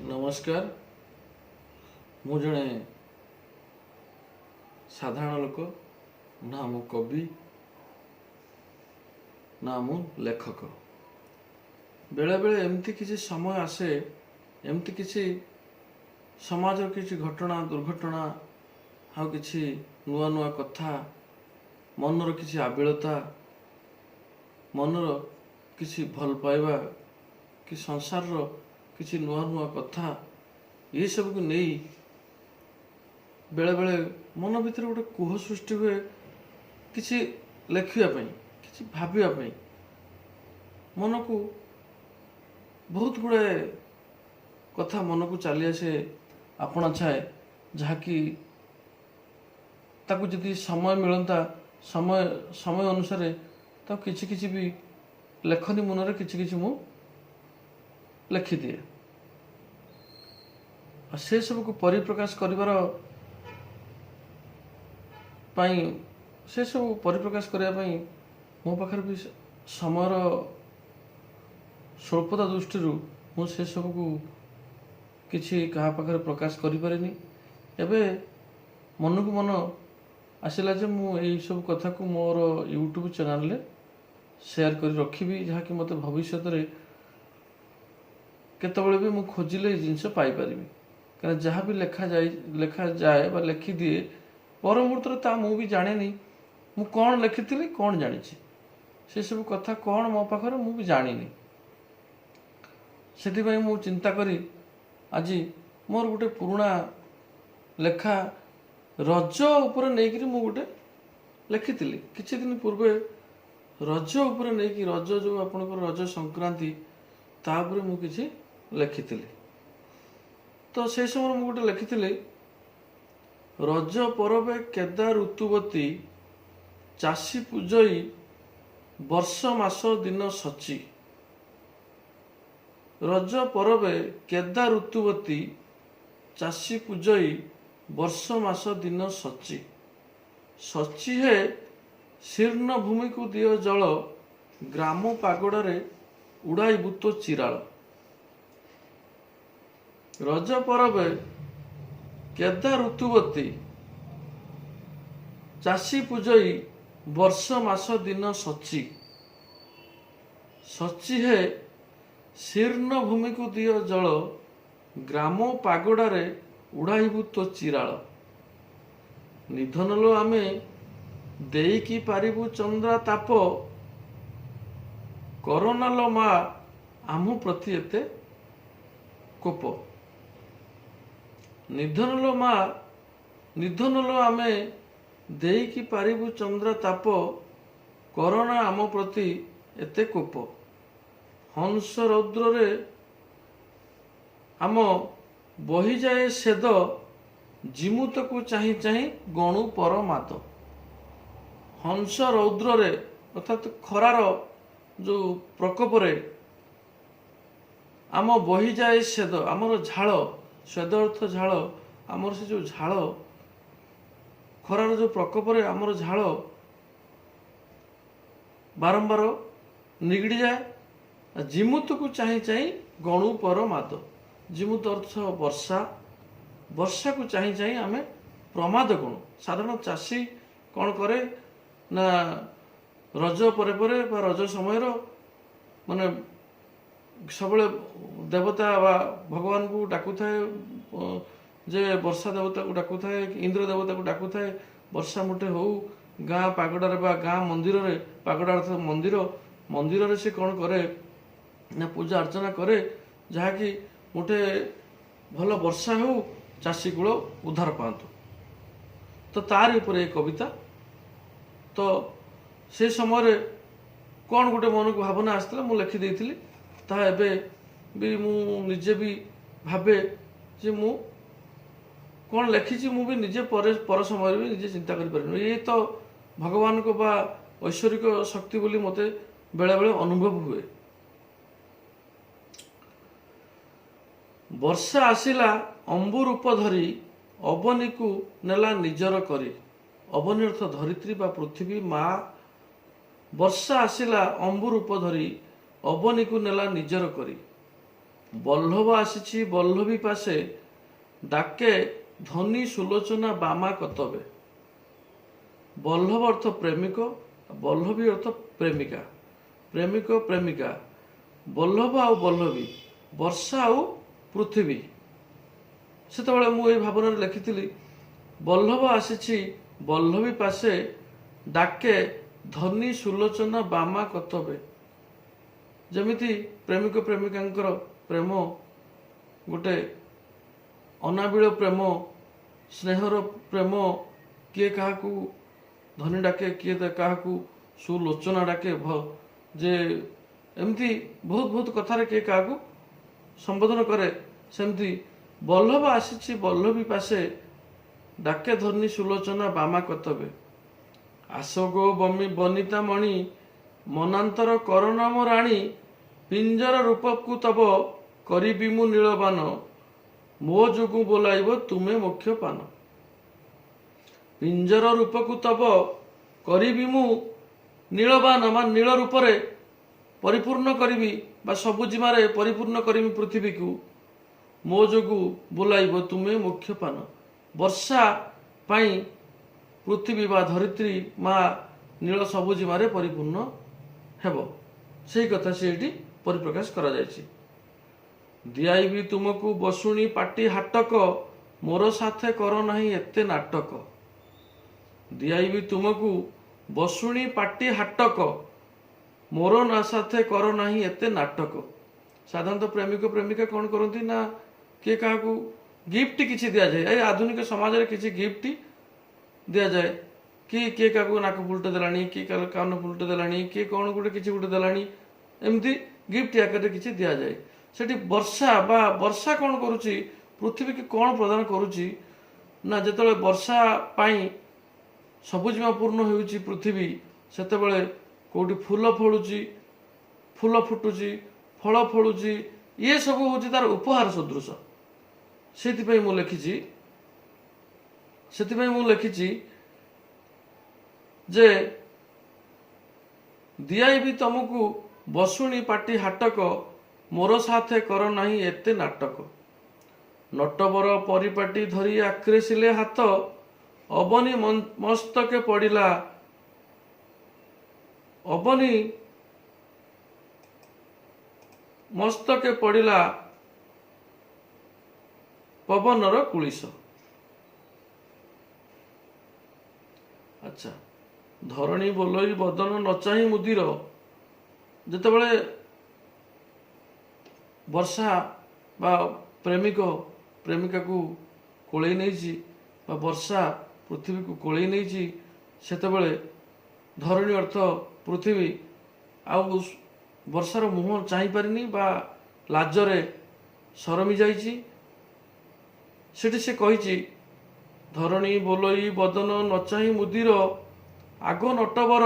ନମସ୍କାର। ମୁଁ ଜଣେ ସାଧାରଣ ଲୋକ। ନା ମୁଁ କବି, ନା ମୁଁ ଲେଖକ। ବେଳେବେଳେ ଏମିତି କିଛି ସମୟ ଆସେ, ଏମିତି କିଛି ସମାଜର କିଛି ଘଟଣା, ଦୁର୍ଘଟଣା, ଆଉ କିଛି ନୂଆ ନୂଆ କଥା, ମନର କିଛି ଆବିଳତା, ମନର କିଛି ଭଲ ପାଇବା କି ସଂସାରର କିଛି ନୂଆ ନୂଆ କଥା, ଏସବୁକୁ ନେଇ ବେଳେବେଳେ ମନ ଭିତରେ ଗୋଟେ କୋହ ସୃଷ୍ଟି ହୁଏ କିଛି ଲେଖିବା ପାଇଁ, କିଛି ଭାବିବା ପାଇଁ। ମନକୁ ବହୁତ ଗୁଡ଼ାଏ କଥା ମନକୁ ଚାଲି ଆସେ ଆପଣା ଛାଏ, ଯାହାକି ତାକୁ ଯଦି ସମୟ ମିଳନ୍ତା, ସମୟ ସମୟ ଅନୁସାରେ ତାକୁ କିଛି କିଛି ବି ଲେଖନୀ ମୁନରେ କିଛି କିଛି ମୁଁ ଲେଖିଦିଏ। ଆଉ ସେସବୁକୁ ପରିପ୍ରକାଶ କରିବାର ପାଇଁ, ସେସବୁ ପରିପ୍ରକାଶ କରିବା ପାଇଁ ମୋ ପାଖରେ ବି ସମୟର ସ୍ୱଳ୍ପତା ଦୃଷ୍ଟିରୁ ମୁଁ ସେସବୁକୁ କିଛି କାହା ପାଖରେ ପ୍ରକାଶ କରିପାରେନି। ଏବେ ମନକୁ ମନ ଆସିଲା ଯେ ମୁଁ ଏଇସବୁ କଥାକୁ ମୋର ୟୁଟ୍ୟୁବ୍ ଚ୍ୟାନେଲରେ ସେୟାର କରି ରଖିବି, ଯାହାକି ମୋତେ ଭବିଷ୍ୟତରେ କେତେବେଳେ ବି ମୁଁ ଖୋଜିଲେ ଏଇ ଜିନିଷ ପାଇପାରିବି। କାରଣ ଯାହା ବି ଲେଖାଯାଏ ବା ଲେଖିଦିଏ, ପର ମୁହୂର୍ତ୍ତରେ ତା ମୁଁ ବି ଜାଣେନି ମୁଁ କ'ଣ ଲେଖିଥିଲି, କ'ଣ ଜାଣିଛି, ସେସବୁ କଥା କ'ଣ ମୋ ପାଖରେ ମୁଁ ବି ଜାଣିନି। ସେଥିପାଇଁ ମୁଁ ଚିନ୍ତା କରି ଆଜି ମୋର ଗୋଟେ ପୁରୁଣା ଲେଖା ରଜ ଉପରେ ନେଇକରି ମୁଁ ଗୋଟେ ଲେଖିଥିଲି କିଛି ଦିନ ପୂର୍ବେ। ରଜ ଉପରେ ନେଇକି, ରଜ ଯେଉଁ ଆପଣଙ୍କର ରଜ ସଂକ୍ରାନ୍ତି, ତା ଉପରେ ମୁଁ କିଛି ଲେଖିଥିଲି। ତ ସେଇ ସମୟରେ ମୁଁ ଗୋଟେ ଲେଖିଥିଲି, ରଜ ପରବେ କେଦା ଋତୁବତୀ, ଚାଷୀ ପୂଜଇ ବର୍ଷ ମାସ ଦିନ ସଚି। ରଜ ପରବେ କେଦା ଋତୁବତୀ, ଚାଷୀ ପୂଜଇ ବର୍ଷ ମାସ ଦିନ ସଚି। ସଚି ହେ ଶୀର୍ଣ୍ଣ ଭୂମିକୁ ଦିଅ ଜଳ, ଗ୍ରାମ ପାଗଡ଼ାରେ ଉଡ଼ାଇବୁ ତୋ ଚିରାଳ। ରଜ ପରବେ କେଦା ଋତୁବତୀ, ଚାଷୀ ପୂଜଇ ବର୍ଷ ମାସ ଦିନ ସଚି। ସଚି ହେ ଶୀର୍ଣ୍ଣ ଭୂମିକୁ ଦିଅ ଜଳ, ଗ୍ରାମ ପାଗଡ଼ାରେ ଉଡ଼ାଇବୁ ତୋ ଚିରାଳ। ନିଧନ ଲୋ ଆମେ ଦେଇକି ପାରିବୁ ଚନ୍ଦ୍ରା ତାପ, କରନା ଲୋ ମା ଆମ ପ୍ରତି ଏତେ କୋପ। ନିଧନ ଲୋ ମା, ନିଧନ ଲୋ ଆମେ ଦେଇକି ପାରିବୁ ଚନ୍ଦ୍ର ତାପ, କରନା ଆମ ପ୍ରତି ଏତେ କୋପ। ହଂସ ରୌଦ୍ରରେ ଆମ ବହିଯାଏ ସେଦ, ଜିମୁତକୁ ଚାହିଁ ଚାହିଁ ଗଣୁ ପରମାଦ। ହଂସ ରୌଦ୍ରରେ, ଅର୍ଥାତ୍ ଖରାର ଯୋଉ ପ୍ରକୋପରେ ଆମ ବହିଯାଏ ସେଦ, ଆମର ଝାଳ। ସ୍ୱେଦ ଅର୍ଥ ଝାଳ। ଆମର ସେ ଯୋଉ ଝାଳ, ଖରାର ଯୋଉ ପ୍ରକୋପରେ ଆମର ଝାଳ ବାରମ୍ବାର ନିଗିଡ଼ି ଯାଏ। ଜିମୁତକୁ ଚାହିଁ ଚାହିଁ ଗଣୁ ପରମାଦ। ଜିମୁତ ଅର୍ଥ ବର୍ଷା। ବର୍ଷାକୁ ଚାହିଁ ଚାହିଁ ଆମେ ପ୍ରମାଦ ଗଣୁ। ସାଧାରଣ ଚାଷୀ କ'ଣ କରେ ନା, ରଜ ପରେ ପରେ ବା ରଜ ସମୟର ମାନେ ସବୁବେଳେ ଦେବତା ବା ଭଗବାନଙ୍କୁ ଡାକୁଥାଏ ଯେ ବର୍ଷା ଦେବତାକୁ ଡାକୁଥାଏ, ଇନ୍ଦ୍ର ଦେବତାକୁ ଡାକୁଥାଏ, ବର୍ଷା ମୁଠେ ହଉ। ଗାଁ ପାଗଡ଼ାରେ ବା ଗାଁ ମନ୍ଦିରରେ, ପାଗଡ଼ା ଅର୍ଥ ମନ୍ଦିର, ମନ୍ଦିରରେ ସେ କ'ଣ କରେ ନା ପୂଜା ଅର୍ଚ୍ଚନା କରେ, ଯାହାକି ମୁଠେ ଭଲ ବର୍ଷା ହେଉ, ଚାଷୀ କୂଳ ଉଦ୍ଧାର ପାଆନ୍ତୁ। ତ ତାରି ଉପରେ ଏ କବିତା। ତ ସେ ସମୟରେ କ'ଣ ଗୋଟେ ମନକୁ ଭାବନା ଆସିଥିଲା, ମୁଁ ଲେଖିଦେଇଥିଲି। ତାହା ଏବେ ବି ମୁଁ ନିଜେ ବି ଭାବେ ଯେ ମୁଁ କ'ଣ ଲେଖିଛି। ମୁଁ ବି ନିଜେ ପରେ ପର ସମୟରେ ବି ନିଜେ ଚିନ୍ତା କରିପାରିନି। ଇଏ ତ ଭଗବାନଙ୍କ ବା ଐଶ୍ୱରିକ ଶକ୍ତି ବୋଲି ମୋତେ ବେଳେବେଳେ ଅନୁଭବ ହୁଏ। ବର୍ଷା ଆସିଲା ଅମ୍ବୁ ରୂପ ଧରି, ଅବନୀକୁ ନେଲା ନିଜର କରି। ଅବନୀ ଅର୍ଥ ଧରିତ୍ରୀ ବା ପୃଥିବୀ ମା। ବର୍ଷା ଆସିଲା ଅମ୍ବୁ ରୂପ ଧରି, ଅବନୀକୁ ନେଲା ନିଜର କରି। ବଲ୍ଲଭ ଆସିଛି ବଲ୍ଲଭୀ ପାଶେ, ଡାକେ ଧନୀ ସୁଲୋଚନା ବାମା କତବେ। ବଲ୍ଲଭ ଅର୍ଥ ପ୍ରେମିକ, ବଲ୍ଲଭୀ ଅର୍ଥ ପ୍ରେମିକା। ପ୍ରେମିକ ପ୍ରେମିକା, ବଲ୍ଲଭ ଆଉ ବଲ୍ଲଭୀ, ବର୍ଷା ଆଉ ପୃଥିବୀ। ସେତେବେଳେ ମୁଁ ଏଇ ଭାବନାରେ ଲେଖିଥିଲି, ବଲ୍ଲଭ ଆସିଛି ବଲ୍ଲଭୀ ପାଶେ, ଡାକେ ଧନୀ ସୁଲୋଚନା ବାମା କତବେ। ଯେମିତି ପ୍ରେମିକ ପ୍ରେମିକାଙ୍କର ପ୍ରେମ ଗୋଟେ ଅନାବିଳ ପ୍ରେମ, ସ୍ନେହର ପ୍ରେମ। କିଏ କାହାକୁ ଧନୀ ଡାକେ, କିଏ କାହାକୁ ସୁଲୋଚନା ଡାକେ, ଯେ ଏମିତି ବହୁତ ବହୁତ କଥାରେ କିଏ କାହାକୁ ସମ୍ବୋଧନ କରେ। ସେମିତି ବଲ୍ଲଭ ଆସିଛି ବଲ୍ଲଭୀ ପାଶେ, ଡାକେ ଧନୀ ସୁଲୋଚନା ବାମା କତବେ। ଆସ ଗୋ ବନିତା ମଣି, ମନାନ୍ତର କରନା ମୋ ରାଣୀ। ପିଞ୍ଜର ରୂପକୁ ତବ କରିବି ମୁଁ ନୀଳବାନ, ମୋ ଯୋଗୁଁ ବୋଲାଇବ ତୁମେ ମୋକ୍ଷ ପାନ। ପିଞ୍ଜର ରୂପକୁ ତବ କରିବି ମୁଁ ନୀଳବାନ, ବା ନୀଳ ରୂପରେ ପରିପୂର୍ଣ୍ଣ କରିବି ବା ସବୁଜିମାରେ ପରିପୂର୍ଣ୍ଣ କରିବି ପୃଥିବୀକୁ। ମୋ ଯୋଗୁଁ ବୋଲାଇବ ତୁମେ ମୋକ୍ଷ ପାନ। ବର୍ଷା ପାଇଁ ପୃଥିବୀ ବା ଧରିତ୍ରୀ ମା ନୀଳ ସବୁଜିମାରେ ପରିପୂର୍ଣ୍ଣ ହେବ, ସେଇ କଥା ସେ ଏଠି ପରିପ୍ରକାଶ କରାଯାଇଛି। ଦିଆଇବି ତୁମକୁ ବସୁଣୀ ପାଟି ହାଟକ, ମୋର ସାଥେ କର ନାହିଁ ଏତେ ନାଟକ। ଦିଆଇବି ତୁମକୁ ବସୁଣୀ ପାଟି ହାଟକ, ମୋର ନା ସାଥେ କର ନାହିଁ ଏତେ ନାଟକ। ସାଧାରଣତଃ ପ୍ରେମିକ ପ୍ରେମିକା କ'ଣ କରନ୍ତି ନା, କିଏ କାହାକୁ ଗିଫ୍ଟ କିଛି ଦିଆଯାଏ। ଏଇ ଆଧୁନିକ ସମାଜରେ କିଛି ଗିଫ୍ଟ ଦିଆଯାଏ କି କିଏ କାହାକୁ ନାକ ଫୁଲଟେ ଦେଲାଣି, କିଏ କାହାର କାନ ଫୁଲଟେ ଦେଲାଣି, କିଏ କ'ଣ ଗୋଟେ କିଛି ଗୋଟେ ଦେଲାଣି, ଏମିତି ଗିଫ୍ଟ ଆକାରରେ କିଛି ଦିଆଯାଏ। ସେଠି ବର୍ଷା ବା ବର୍ଷା କ'ଣ କରୁଛି, ପୃଥିବୀକି କ'ଣ ପ୍ରଦାନ କରୁଛି ନା, ଯେତେବେଳେ ବର୍ଷା ପାଇଁ ସବୁଜିମା ପୂର୍ଣ୍ଣ ହେଉଛି ପୃଥିବୀ, ସେତେବେଳେ କେଉଁଠି ଫୁଲ ଫଳୁଛି, ଫୁଲ ଫୁଟୁଛି, ଫଳ ଫଳୁଛି। ଇଏ ସବୁ ହେଉଛି ତାର ଉପହାର ସଦୃଶ। ସେଥିପାଇଁ ମୁଁ ଲେଖିଛି ଯେ ଦିଆଇବି ତମକୁ ବସୁଣୀ ପାଟି ହାଟକ, ମୋର ସାଥେ କର ନାହିଁ ଏତେ ନାଟକ। ନଟବର ପରିପାଟି ଧରି ଆକ୍ରେସିଲେ ହାତ, ଅବନୀ ମସ୍ତକେ ପଡ଼ିଲା, ଅବନୀ ମସ୍ତକେ ପଡ଼ିଲା ପବନର କୁଳିଶ। ଆଚ୍ଛା, ଧରଣୀ ବୋଲଇ ବଦନ ନଚାହିଁ ମୁଦିର। ଯେତେବେଳେ ବର୍ଷା ବା ପ୍ରେମିକ ପ୍ରେମିକାକୁ କୋଳେଇ ନେଇଛି ବା ବର୍ଷା ପୃଥିବୀକୁ କୋଳେଇ ନେଇଛି, ସେତେବେଳେ ଧରଣୀ ଅର୍ଥ ପୃଥିବୀ ଆଉ ବର୍ଷାର ମୁହଁ ଚାହିଁପାରିନି ବା ଲାଜରେ ସରମି ଯାଇଛି। ସେଠି ସେ କହିଛି, ଧରଣୀ ବୋଲଇ ବଦନ ନଚାହିଁ ମୁଦିର, ଆଗ ନଟବର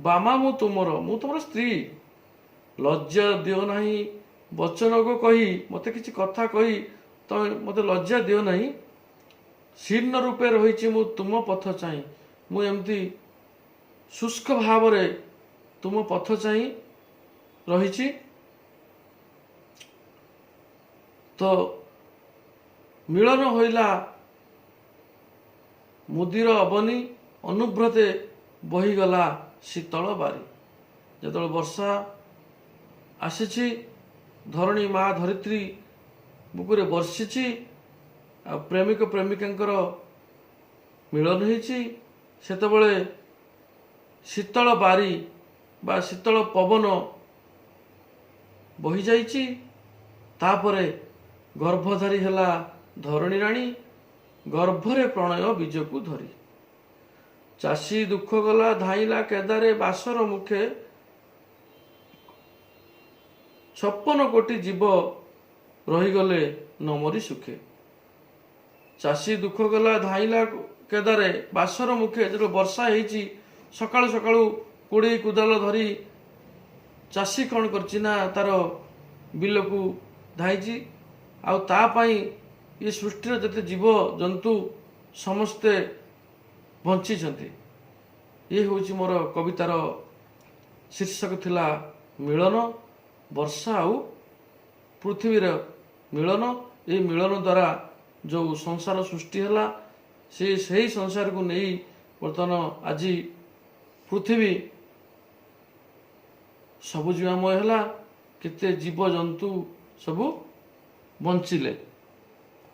ବାମା ମୁଁ ତୁମର, ମୁଁ ତୁମର ସ୍ତ୍ରୀ। ଲଜ୍ଜା ଦିଅ ନାହିଁ ବଚନ ଗୋ କହି, ମୋତେ କିଛି କଥା କହି ତମେ ମୋତେ ଲଜ୍ଜା ଦିଅ ନାହିଁ। ଶୀର୍ଣ୍ଣ ରୂପେ ରହିଛି ମୁଁ ତୁମ ପଥ ଚାହିଁ, ମୁଁ ଏମିତି ଶୁଷ୍କ ଭାବରେ ତୁମ ପଥ ଚାହିଁ ରହିଛି। ତ ମିଳନ ହୋଇଲା ମୁଦିର ଅବନୀ, ଅନୁବ୍ରତେ ବହିଗଲା ଶୀତଳ ବାରି। ଯେତେବେଳେ ବର୍ଷା ଆସିଛି, ଧରଣୀ ମା ଧରିତ୍ରୀ ବୁକୁରେ ବର୍ଷିଛି ଆଉ ପ୍ରେମିକ ପ୍ରେମିକାଙ୍କର ମିଳନ ହେଇଛି, ସେତେବେଳେ ଶୀତଳ ବାରି ବା ଶୀତଳ ପବନ ବହିଯାଇଛି। ତାପରେ ଗର୍ଭଧାରୀ ହେଲା ଧରଣୀ ରାଣୀ, ଗର୍ଭରେ ପ୍ରଣୟ ବୀଜକୁ ଧରି। ଚାଷୀ ଦୁଃଖ ଗଲା ଧାଇଁଲା କେଦାରେ ବାସର ମୁଖେ, 56 କୋଟି ଜୀବ ରହିଗଲେ ନମରି ସୁଖେ। ଚାଷୀ ଦୁଃଖ ଗଲା ଧାଇଁଲା କେଦାରେ ବାସର ମୁଖେ। ଯେତେବେଳେ ବର୍ଷା ହେଇଛି, ସକାଳୁ ସକାଳୁ କୋଡ଼ି କୁଦାଳ ଧରି ଚାଷୀ କ'ଣ କରିଛି ନା, ତାର ବିଲକୁ ଧାଇଁଛି ଆଉ ତା ପାଇଁ ଏ ସୃଷ୍ଟିର ଯେତେ ଜୀବ ଜନ୍ତୁ ସମସ୍ତେ ବଞ୍ଚିଛନ୍ତି। ଇଏ ହେଉଛି ମୋର କବିତାର ଶୀର୍ଷକ ଥିଲା ମିଳନ, ବର୍ଷା ଆଉ ପୃଥିବୀର ମିଳନ। ଏହି ମିଳନ ଦ୍ୱାରା ଯେଉଁ ସଂସାର ସୃଷ୍ଟି ହେଲା, ସେ ସେହି ସଂସାରକୁ ନେଇ ବର୍ତ୍ତମାନ ଆଜି ପୃଥିବୀ ସବୁଜିମାମୟ ହେଲା, କେତେ ଜୀବଜନ୍ତୁ ସବୁ ବଞ୍ଚିଲେ।